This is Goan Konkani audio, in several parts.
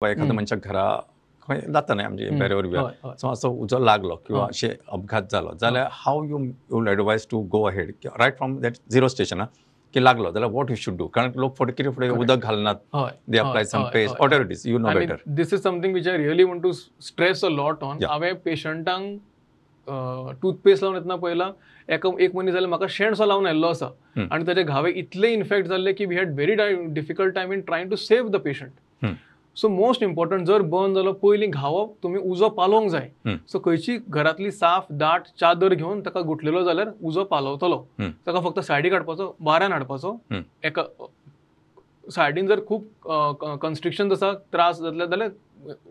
एखाद्या मनशाक घरा खंय जाता न्ही आमचे बेरेवर बी, सो असो उजो लागलो किंवा अशे अपघात जालो जाल्यार how you will advise to go ahead right from that zero station की लागलो जाल्यार what you should do? कारण लोक फुडें कितें फुडें उदक घालनात, they apply some paste, whatever it is, you know better. This is something which I really want to stress a lot on. हांवें पेशंटांक टूथपेस्ट लावन येतना पळयला, एक मनीस जाल्यार म्हाका शेणसो लावन आयिल्लो आसा आनी ताचे घावे इतले इन्फेक्ट जाल्ले की we had very difficult time in trying to save the patient. So most important, जर बर्न जालो पयलीं घावो तुमी उजो पालोवंक जाय. सो खंयची घरांतली साफ दाट चादर घेवन ताका गुटलेलो जाल्यार उजो पालवतलो. ताका फक्त सायडीक हाडपाचो, वाऱ्यान हाडपाचो. एका सायडीन जर खूब कन्स्ट्रिक्शन आसा, त्रास जातले जाल्यार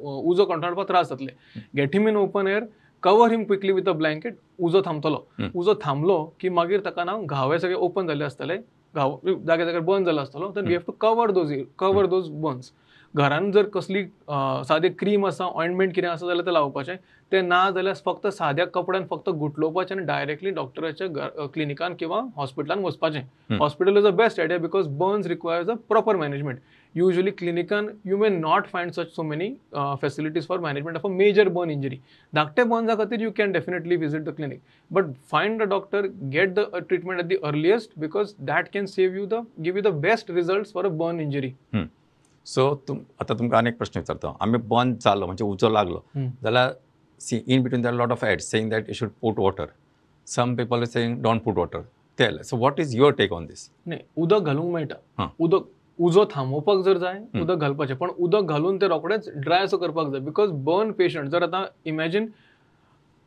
उजो कंट्रोल हाडपाक त्रास जातले. Get him in open air, cover him quickly with a blanket, उजो थांबतलो. उजो थांबलो की मागीर ताका ना घावे सगळे ओपन जाल्ले आसतले, घाव जाग्या जाग्यार बर्न जाल्लो आसतलो. Then we have to cover those burns. घरान जर कसली सादी क्रीम आसा, ऑइंटमेंट कितें आसा जाल्यार तें लावपाचें, तें ना जाल्यार फक्त साद्या कपड्यान फक्त गुटलोवपाचें आनी डायरेक्टली डॉक्टराच्या क्लिनिकान किंवा हॉस्पिटलान वचपाचें. Hospital is a best idea because burns requires a proper management. Usually क्लिनिकान you may not find such so many facilities for management of a major burn injury. धाकटे बर्न्सा खातीर you can definitely visit the clinic, but find the doctor, get the treatment at the earliest because that can save you the give you the best results for a burn injury. So आतां तुमकां आनी एक प्रश्न विचारता. आमी बर्न जालो म्हणजे उजो लागलो जाल्यार see in between there lot of ads saying that you should put water, some people are saying don't put water, तेल. So what is your take on this? न्ही, उदक घालूंक मेळटा. उदक उजो थांबोवपाक जर जाय उदक घालपाचें, पण उदक घालून तें रोखडेंच ड्राय असो करपाक जाय because burn patient जर आतां इमॅजीन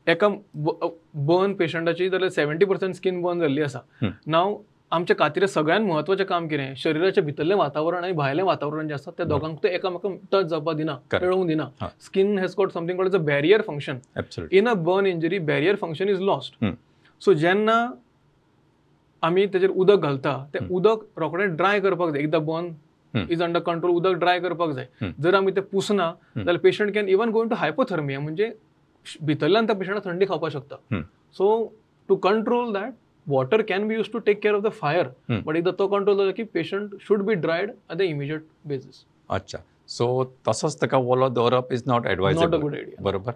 एका बर्न पेशंटाची जाल्यार 70% स्कीन बर्न जाल्ली आसा. नाव आमच्या खातीर सगळ्यांत म्हत्वाचें काम कितें, शरिराच्या भितरलें वातावरण आनी भायलें वातावरण जें आसा त्या दोगांक तें एकामेकांक टच जावपाक दिना, मेळोवंक दिना. Skin has got something called as a barrier function. In a burn injury barrier function is lost. So जेन्ना आमी तेजेर उदक घालता तें उदक रोखडें ड्राय करपाक जाय. एकदां बर्न is under control, उदक ड्राय करपाक जाय. जर आमी तें पुसना जाल्यार patient can even go into hypothermia, म्हणजे भितरल्यान त्या पेशंटाक थंडी खावपाक शकता. So to control that, water can be used to take care of the fire, but एकदा तो कंट्रोल जालो की patient should be dried at the immediate basis. अच्छा, सो तसोच ताका ओलो दवरप is not advisable, not a good idea. बरोबर.